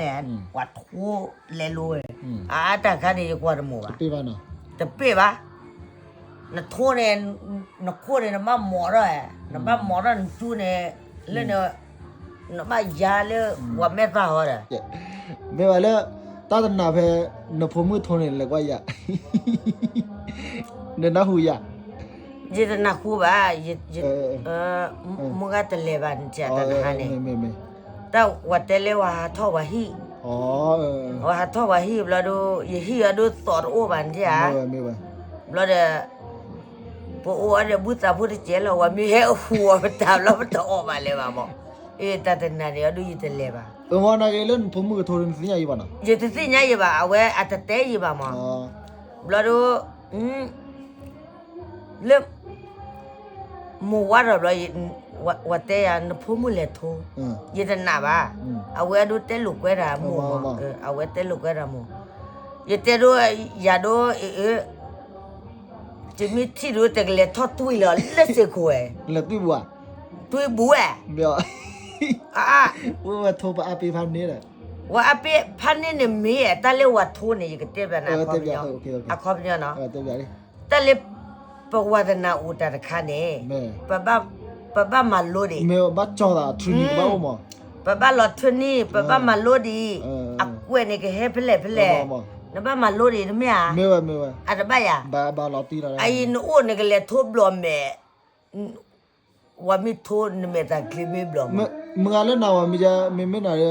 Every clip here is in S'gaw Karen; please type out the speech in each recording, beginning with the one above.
န့ၣ် ပှၤထိလဲၤလိၤဝဲ, အတၢ်ခါန့ၣ် ယကွၢ်တမုာ်ဘၣ်, တပ့ၢ်ဘၣ်, နထိန့ၣ်, နခိၣ်န့ၣ် နဘၣ်မီၤထီၣ်, နဘၣ်မီၤထီၣ်နကၠူန့ၣ်, လၢန, နဘၣ်ယါလၢ ပှၤမဲာ်သၣ်ဟီဒီး မ့ၢ်ဘၣ်လၢ တၢ်တနၢ်ဖဲ နဖိမုၣ်ထိန့ၣ် လဲၤကွၢ်ယၤ, နနၢ်ဟူယၤ, ယတနၢ်ဟူဘၣ်, မုၢ်ဂၤတလဲၤဘၣ်န့ၣ် တနဟါန့ၣ်, တၢ်ဝၤတဲလၢဝၤဟးထီၣ်ဝၤဟံၣ်, ဝၤဟးထီၣ်ဝၤဟံၣ်ဘျီဒီး ယဟံၣ်အဒိသီၣ်တအိၣ်ဘၣ်န့ၣ်ဧါ, ဘျီဒီး ပအိၣ်အီၤဒီးဘုသးဖိတစဲးလီၤ, ဝၤမ့ၢ်ဟဲအဟူးအီၤပတၢ်ဘျီ ပတအီၣ်ဘၣ်လဲၤဘၣ်မး, အ့ တၢ်တနၢ်န့ၣ်အဒိယတလဲၤဘၣ်, မ့ၢ်နဂ့ၤလၢနဖိမုၣ်ကထိန့ၣ် နသ့ၣ်ညါယံၤဘၣ်နီၤ, ယတသ့ၣ်ညါယံၤဘၣ်, အဝဲအတတဲယံၤဘၣ်မး, ဘျီဒီး လၢ မိၢ်ဝါထီၣ်ဘျီ, ဝၤတဲယၤ နဖိမုၣ်လဲၤထိ, ယတနာ်ဘၣ်, အဝဲအဒိတဲလိာ်ကွဲတၢ်မိၢ်မး, အဝဲတဲလိာ်ကွဲတၢ်မိၢ်, ယတဲဒိ ယၤဒိ အ့ၣ်, တမ့ၢ်ထံၣ်ဒိ တကလဲၤထီၣ်တွံၢ်လီၤလၢစ့ၢ်ခိၣ်ဝဲ, လဲၤတွံၢ်ဘၣ်, တွံၢ်ဘၣ်ဝဲ, အါ, ဝဲထိပအပ့ၢ်ဖးန့ၣ်ဒီး, ဝဲအပ့ၢ်ဖးန့ၣ်န့ၣ်မ့ၢ် တၢ်လၢဝၤထိန့ၣ် ယကတဲဘၣ်နၤ, အခီပညီနီၤ, တၢ်လၢ ပဝၤသနာ်အိၣ်တၢ်တခါန့ၣ်, ပဘၣ်မၤလိဒံး, ပဘၣ်လီၤထွဲန့ၢ်, ပဘၣ်မၤလိဒံး, အကွဲးန့ၣ်ကဟဲဖဲလဲၣ်ဖဲလဲၣ်, နဘၣ်မၤလိဒံးတမ့ၢ်ဧါ, အတဘၣ်ယၤ, အအံၤနအိၣ်နကလဲၤထိဘျီၣ်မဲာ် ဝၤမ့ၢ်ထိနမဲာ်သၣ်ချ့မ့ၢ်ဘျီၣ်မး, မုၢ်ဂၤလၢနၤဝၤမ့ၢ်, မ့မ့ၢ်နၤ,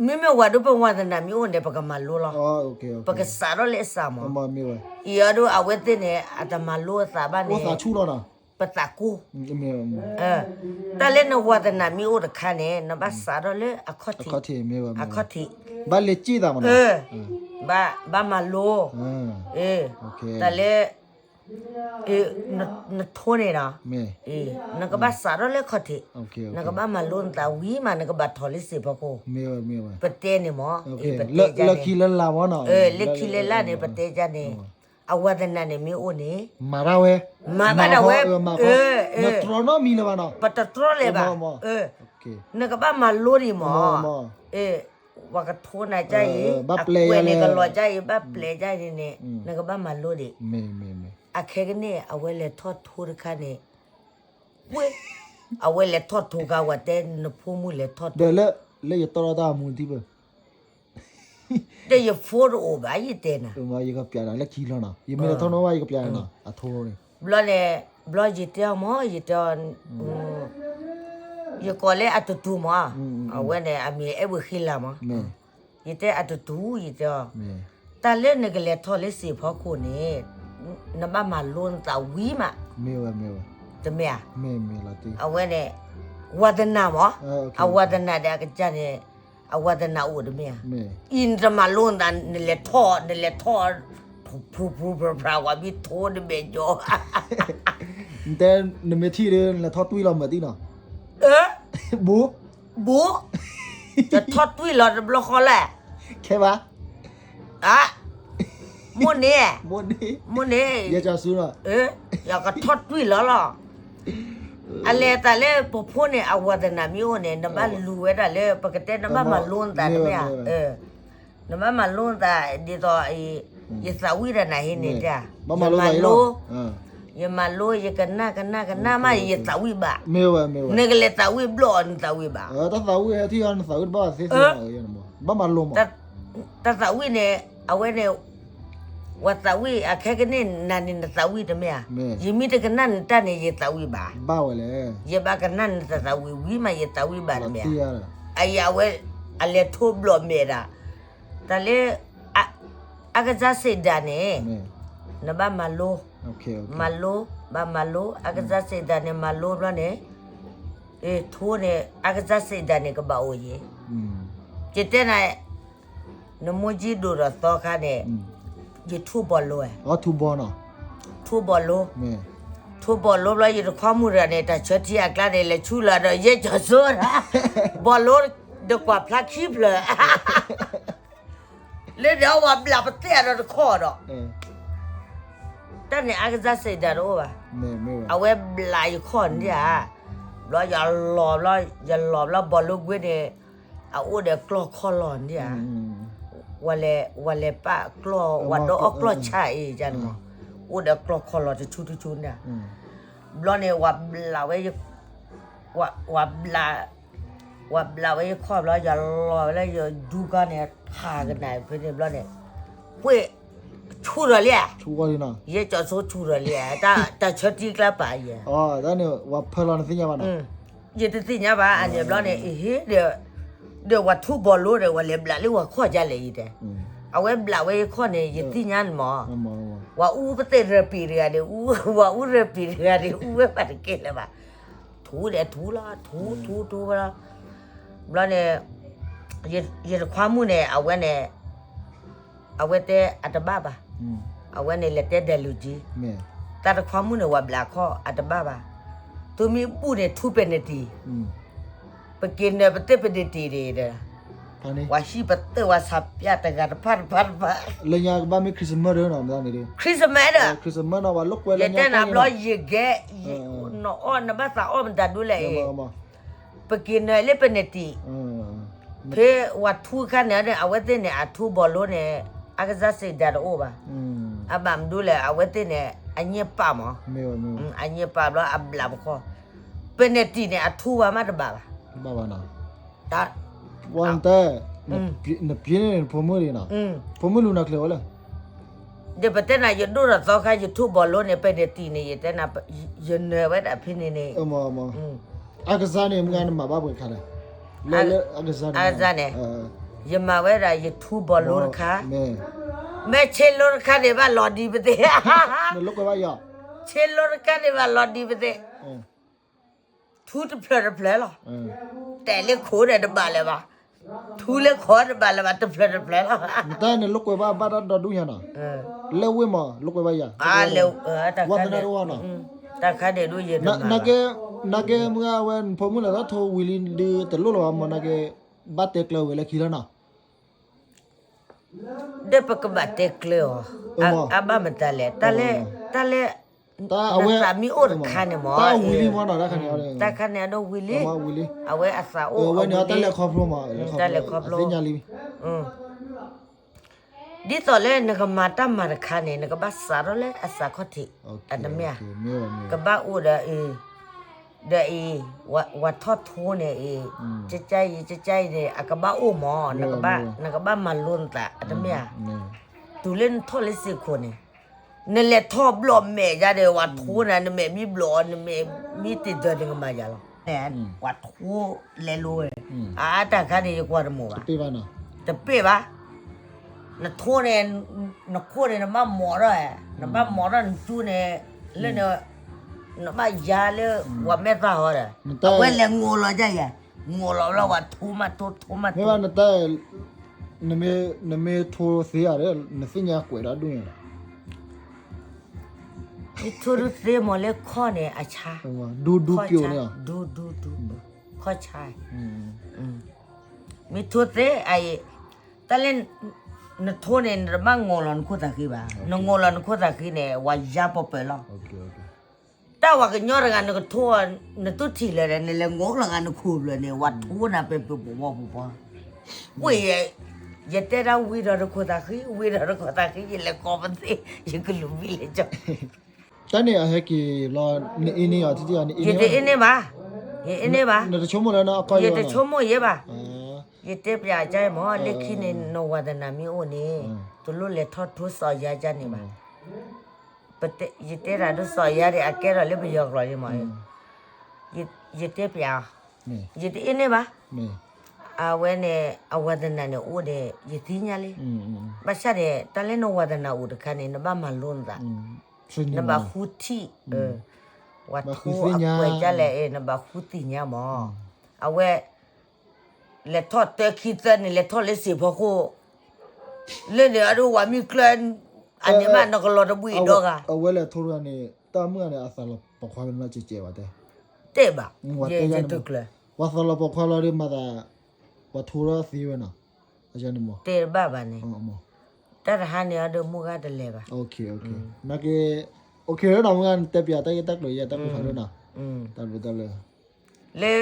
မ့မ့ၢ်ဝၤဒိ ပဝၤသနာ်မ့ၢ်အိၣ်န့ၣ် ပကမၤလိလီၤ, ပကစးထီၣ်လၢအစးမး, အံၤအဒိ အဝဲသ့ၣ်န့ၣ် အတမၤလိအသးဘၣ်န့ၣ်, ပသးကိၢ်, တၢ်လၢနဝၤသနာ်မ့ၢ်အိၣ်တခါန့ၣ် နဘၣ်စးထီၣ်လၢအခီၣ်ထံး, အခီၣ်ထံး, ဘၣ်လဲၤစ့ၢ်သးမး, ဘၣ်မၤလိ, တၢ်လၢ နထိန့ၣ်ဒီး, နကဘၣ်စးထီၣ်လၢခီၣ်ထံး, နကဘၣ်မၤလိနသးဝံၤမး နကဘၣ်ထီၣ်လၢစ့ၢ်ဖီခိၣ်, ပတဲန့ၣ်မး, လၢခံလၢလၢ်မးနီၤ, လၢခံလၢလၢ်န့ၣ် ပတဲဒ်န့ၣ်, အဝၤသနာ်န့ၣ်မ့ၢ်အိၣ်န့ၣ်, မၤတၢ်ဝဲ, မၤဘၣ်ဒၣ်ဝဲ, တြီနီတမံၤလၢၤဘၣ်နီၤ, ပတတြီလဲၤဘၣ်, နကဘၣ်မၤလိဒံးမး, ပှၤကထိနၤကါအံၤ, အကွဲးန့ၣ်ကလီၤကါအံၤ, ဘၣ်ပျဲကါအံၤန့ၣ်, နကဘၣ်မၤလိဒံး, အခဲကနံၣ် အဝဲလဲၤထီၣ်ထိတခါန့ၣ်, ဝ့ၢ်, အဝဲလဲၤထီၣ်ထိခါ ဝၤတဲနဖိမုၣ်လဲၤထီၣ်ထိ, လၢယတီတၢ်မူထံဘၢ, ဒီးယဖိတအိၣ်ဘၣ် ယတဲနၤ, ယကပျးနၤလၢခံလီၤနီၤ, ယမ့ၢ်လဲၤထီၣ်နီၣ်ဘၣ် ယကပျးနၤ, အထိန့ၣ်, ဘျီန့ၣ်, ဘျီယတဲအီၤမး ယတဲအီၤ ယကိးလၢအတတူၢ်မး, အဝဲန့ၣ် အမံၤအဲၣ်ဝဲဃံလၤမး, ယတဲအတတူၢ် ယတဲအီၤ, တၢ်လၢနကလဲၤထီၣ်လၢစ့ၢ်ဖီခိၣ်န့ၣ်, နဘၣ်မၤလိနသးဝံၤမး, တမ့ၢ်ဧါ, အဝဲန့ၣ်, ဝၤသနာ်မး, အဝၤသနာ်ဒီးအကစၢ်န့ၣ်, အဝၤသနာ်အိၣ်တမ့ၢ်ဧါ, အံၤနတမၤလိနသး နလဲၤထီၣ် နလဲၤထီၣ်, ဖျူဖျူဖျူဖျူ ဝၤမ့ၢ်ထိနမဲာ်ကၠီ နတဲ, နမ့ၢ်ထံၣ်ဒီး နလဲၤထီၣ်တွံၢ်လီၤမၢ်သံနီၤ, ဘိ, ဘိ, ယထီၣ်တွံၢ်လီၤတဘျီဃီလဲၣ်, ခဲဘၣ်, အ, မိၢ်န့ၣ်, မိၢ်န့ၣ်, ယကထီၣ်တွံၢ်လီၤလီၤ, အလဲၤသးလၢပဖိန့ၣ် အဝၤသနာ်မ့ၢ်အိၣ်န့ၣ် နဘၣ်လူၤဝဲဒၣ်လၢ ပကတဲနဘၣ်မၤလိနသးတမ့ၢ်ဧါ နဘၣ်မၤလိနသးဒ်သိး ယသးဝံၣ်တၢ်နၤဟံးန့ၢ်တၢ်, ယမၤလိ, ယမၤလိ ယကနၣ်ကနၣ်ကနၣ်မး ယသးဝံၣ်ဘၣ်, နကလဲၤသးဝံၣ်ဘျီၣ် နသးဝံၣ်ဘၣ်, တၢ်သးဝံၣ်ထံၣ်အီၤ နသးဝံၣ်တဘၣ်သ့သ့, ဘၣ်မၤလိမး, တၢ်သးဝံၣ်န့ၣ် အဝဲန့ၣ် ဝၤသးဝံၣ် အခဲကနံၣ်နၤန့ၣ် နသးဝံၣ်တမ့ၢ်ဧါ, ယမ့ၢ်တကနၣ်နတၢ်န့ၣ် ယသးဝံၣ်ဘၣ်, ဘၣ်ဝဲလဲၣ်, ယဘၣ်ကနၣ်နတၢ်သးဝံၣ်ဝံၤမး ယသးဝံၣ်ဘၣ်တမ့ၢ်ဧါ, အအံၤအဝဲ အလဲၤထိဘျီၣ်မဲာ်ဒၣ်, တၢ်လၢ အကစၢ်စံးဒၣ်န့ၣ်, နဘၣ်မၤလိ, မၤလိ, ဘၣ်မၤလိ, အကစၢ်စံးဒၣ်န့ၣ် မၤလိဘျီန့ၣ်, ထိန့ၣ် အကစၢ်စံးဒၣ်န့ၣ် ကဘၣ်အိၣ်ယဲ, ယတဲနၤ နမိၢ်ကၠံဒိၣ်ဒီးသီခါန့ၣ်, ယထူၣ်ဘီလိ, ထူၣ်ဘီလိ, ထူၣ်ဘီလိဘျီ ယတခီမုၢ်တဂၤန့ၣ် တၢ်ဆၢထံအကျါန့ၣ် လဲၤဆူလီၤဒီး ယဲကၠီၤစိဒီး, ဘီလိဒီးကွၢ်ဖျါခံဖျၢၣ်, လၢဒီးဝၤဘျးပသဲၣ်ဒီးတခီဒီး, တၢ်န့ၣ်အကစၢ်စံးဒၣ်တအိၣ်ဘၣ်, အဝဲဘျးယခီၣ်န့ၣ်ဧါ, ဘျီယလီၤဘျီ ယလီၤဘျီ ဘီလိကွ့န့ၣ်, အအိၣ်ဒီးကျီၢ်ခီၣ်လီၢ်န့ၣ်ဧါ, ဝဲလဲၤပာ်ကျီၢ် ဝဲဒီးအီၣ်ကျီၢ်ဆၣ်အံၤန့ၣ်မး, အိၣ်ဒီးကျီၢ်ခီၣ်လီၢ်တဆူတဆူန့ၣ်ဧါ, ဘျီန့ၣ် ဝဲဘျးဝဲ ဝဲဘျး ဝဲဘျးဝဲယခီၣ်ဘျီ ယလီၤဝဲလၢယဒူကီၢ်န့ၣ် ဟးကနၣ်ဖဲန့ၣ်ဘျီန့ၣ်, ကွ့ၢ် ဆူၣ်ဒီးလံဧါ, ယဲကၠီဆိဆူၣ်ဒီးလံဧါ, တၢ်ဆၢထံကျါပာ်ယဲ, ယတသ့ၣ်ညါဘၣ်န့ၣ်ဘျီန့ၣ် အဟ့ဒီး ဒီးဝဲထူဘီလိဒီး ဝဲလဲၤဘျးလၢဝဲခီၣ်ဒ်လဲၣ်အံၤတဲ, အဝဲဘျးဝဲယခီၣ်န့ၣ် ယသ့ၣ်ညါန့ၣ်မး, ဝဲအူပသ့ၣ်ရပံၤတဂၤဒီး ဝဲအူရပံၤတဂၤဒီး အူဝဲဘၣ်တကဲလၢၤဘၣ်, ထူဒီးထူလီၤ ထူထူထူလီၤ, ဘျီန့ၣ် ယတခွါမုၣ်န့ၣ် အဝဲန့ၣ် အဝဲတဲအတဘၣ်ဘၣ်, အဝဲန့ၣ်လဲၤတဲဒဲးလူၤကံ, တၢ်တခွါမုၣ်န့ၣ် ဝဲဘျးခီၣ်အတဘၣ်ဘၣ်, သုမ့ၢ်ဘူၣ်န့ၣ် ထူ penalty, ပက့ၤနၢၤပသ့ၣ် penalty ဒီး, ပှၤဟံၣ်ပသၢဝဲဆးပျၢ်တဂၤတဖၣ်တဖၣ်တဖၣ်, လၢညါကဘၣ်မ့ၢ် Christmas ဒီးနီၤ Christmas ဒီး, ယတဲနၤဘျီယကဲ, နအီၣ်နဘၣ်သးအီၣ်မတၤဒုလဲၣ်အံၤ ပက့ၤနၢၤလၢ penalty, ဖဲဝဲထူခါန့ၣ် အဝဲသ့ၣ်န့ၣ် အထူဘီလိန့ၣ် အကစၢ်စံးဒၣ်တအိၣ်ဘၣ်, အဘၣ်မနုၤလဲၣ် အဝဲသ့ၣ်န့ၣ် အညံၣ်ပာ်မး, အညံၣ်ပာ်ဘျီအဘျးပခီၣ်, penalty န့ၣ် အထူဘၣ်မးတဘၣ်ဘၣ်, နပ့န့ၣ်နဖိမုၣ်လံနီၤ, ဖိမုၣ်လူၤနၤချ့ဝဲလၢ ဒီးပတဲနၤ ယဒိၣ်ဒီးသီခါ ယထူဘီလိန့ၣ် penalty န့ၣ် ယတဲနၤ ယနၢၤဝဲဒၣ်ဖဲန့ၣ်န့ၣ်, အကစၢ်န့ၣ် မုၢ်ဂၤနမၤဘၣ်ပှဲၤခါလဲၣ်, လၢအကစၢ်န့ၣ်, ယမၤဝဲဒၣ်ယထူဘီလိတခါ, မ့ၢ်ဆ့လိတခါန့ၣ်ဘၣ်လီၤဒံးပသ့ၣ်, ဆ့လိတခါန့ၣ်ဘၣ်လီၤဒံးပသ့ၣ် ထူတဖျၢၣ်တဖျၢၣ်လီၤ, တဲလၢခိၣ်ဒီးတဘၣ်လၢၤဘၣ်, ထူလၢခိၣ်တဘၣ်လၢၤဘၣ် တဖျၢၣ်တဖျၢၣ်လီၤ, နတၢ်န့ၣ်လိာ်ကွဲဘၣ်ဘၣ်တၢ်ဒီဒူၣ်ညါနီၤ, လၢဝ့ၢ်မး လိာ်ကွဲဘၣ်ယၤ, တၢ်ခါန့ၣ်, တၢ်ခါန့ၣ်ဒ်ယ, နာ်က့ မုၢ်ဂၤဝဲ နဖိမုၣ်လၢတၢ်ထူဝံၤလံဒုးတလိၣ်လၢၤဘၣ်မး နာ်က့ ဘၣ်တဲကျၢၤဝဲလၢခံလီၤနီၤ ဒီးပကဘၣ်တဲကျၢၤအီၤ, အဘၣ်မတၤလဲၣ်, တၢ်လၢ, တၢ်လၢ, တၢ်အဝဲ, နသးမ့ၢ်အိၣ်တခါန့ၣ်မး, တၢ်ဝံၤလံမးနီၤ, တၢ်ခါန့ၣ်, တၢ်ခါန့ၣ်အဒိဝံၤလံ, အဝဲအသးအိၣ်, အဝဲန့ၣ်တၢ်လဲၤခီဖျိမး, တၢ်လဲၤခီဖျိ, ဒ်သိးလၢနကမၤတၢ်မၤတခါန့ၣ် နကဘၣ်စးထီၣ်လၢအစးခီၣ်ထံး, အတမ့ၢ်ဧါ, ကဘၣ်အိၣ်ဒီး, ဒီးအံၤ, ဝဲထီၣ်ထူန့ၣ်အံၤ, ကကါအံၤ ကကါအံၤန့ၣ် အကဘၣ်အိၣ်မး, နကဘၣ်မၤလိနသး အတမ့ၢ်ဧါ, တုၤလၢနထီၣ်လၢစ့ၢ်ခိၣ်န့ၣ်, နလဲၤထီၣ်ဘျီၣ်မဲာ်ယါဒီး ဝဲထူန့ၣ် နမဲာ်မ့ၢ်ဘျီၣ် နမဲာ်မ့ၢ်တ့ၢ်ဒၢးန့ၣ် ကမၤယၤလီၤ, ဝဲထူလဲၤလိၤဝဲ, အတၢ်ခါန့ၣ် ယကွၢ်တမုာ်ဘၣ်, တပ့ၢ်ဘၣ် နထူန့ၣ်, နခိၣ်န့ၣ် နဘၣ်မိာ်ထီၣ်, နဘၣ်မိာ်ထီၣ်နစုန့ၣ်, လၢန, နဘၣ်ယါလၢ, ဝဲမဲာ်သၣ်ဟီဒီး, အဝဲလဲၤငိးလီၤဒ်ယဲ, ငိးလီၤဘျီဝဲထူမးထူ ထူမးထူ, မ့ၢ်ဘၣ်နတၢ်, နမ့ၢ်ထူသ့ဧါဒီး နသ့ၣ်ညါကွဲးဒီးဒူၣ်ညါလီၤ, မ့ၢ်ထူဒုးသ့မးလၢခီၣ်န့ၣ် အဆါ, ဒူဒူပျိန့ၣ်, ဒူဒူဒူ, ခီၣ်ဆါ မ့ၢ်ထူသ့အံၤ, တၢ်လၢ, နထူန့ၣ် နတဘၣ်ငိးလီၤနခိၣ်သးဃံဘၣ်, နငိးလီၤနခိၣ်သးဃံန့ၣ် ဝဲယါပှဲၤပှဲၤလီၤ, တၢ်ဝဲကညီတဂၤနကထူ, နသူၣ်ထံၣ်လၢၤဒီး နလဲၤငိးလီၤဂၤနခိၣ်ဘျီန့ၣ် ဝဲထူနၤပဲပပဝီပပီ, ကွ့ၢ်ယဲ, ယတဲဒၣ်ဝံၤဒီးတခိၣ်သးဃံ ဝံၤဒီးတခိၣ်သးဃံ ယလဲၤကိးပသ့ၣ် ယကလူၤဘံၣ်လဲၤကၠီ တၢ်န့ၣ်အဟဲက့ၤလီၤ နအ့န့ၢ်အီၤ ယတအ့န့ၢ်ဘၣ်, ယအ့န့ၢ်ဘၣ်, နတဆိကမိၣ်လၢနအီၣ်ကီၢ်ယတဆိကမိၣ်ယဲဘၣ်, ယတဲပျးကါမး လၢခံန့ၣ် နဝါသနာမ့ၢ်အိၣ်န့ၣ် တလိၣ်လဲၤထီၣ်ထူစီၤယါကါန့ၣ်ဘၣ်, ယတဲတၢ်ဒ်စီၤယါဒီး အကဲထီၣ်လၢပယီၤကျိာ်န့ၣ်မး, ယတဲပျး, ယတအ့န့ၢ်ဘၣ်, အဝဲန့ၣ် အဝါသနာန့ၣ်အိၣ်ဒီး ယသ့ၣ်ညါလံ, ဘၣ်ဆၣ်န့ၣ် တၢ်လၢနဝါသနာအိၣ်တခါန့ၣ် နဘၣ်မၤလိနသး, နဘၣ်ဃုထံၣ်, ဝဲထူအကွဲးကၢ်လဲၣ် နဘၣ်ဃုသ့ၣ်ညါမး, အဝဲ လဲၤထီၣ်တၢခံသၢန့ၣ် လဲၤထီၣ်လၢစံာ်ဖီခိၣ်, လၢန့ၣ်အဒိ ဝၤမ့ၢ်ကျၢၤ, အန့ၣ်မး နကလီၤတဘှံးဒီဂၤ, အဝဲလဲၤထီၣ်တဂၤန့ၣ် တၢ်မုၢ်ဂၤန့ၣ် အသးလီၤပိာ်ခွါလၢနကဲကဲဘၣ်တဲ, တဲဘၣ်, ယတကျၢၤ, ပှၤသးလီၤပိာ်ခွါလီၤဒီးမၤသး, ပှၤထီထီၣ်သ့ဝဲနီၤ, အန့ၣ်မး, တဲတဘၣ်ဘၣ်န့ၣ်, တၢ်တဟါန့ၣ်အဒိ မုၢ်ဂၤတလဲၤဘၣ်, နာ်က့, နတဲပျးတၢ်ဂ့ၢ်တၢ်ကျိၤယဲ တၢ်ဘျုးဖးဒိၣ်နီၤ, တၢ်ဘျုးတၢ်ဘျုး, လၢ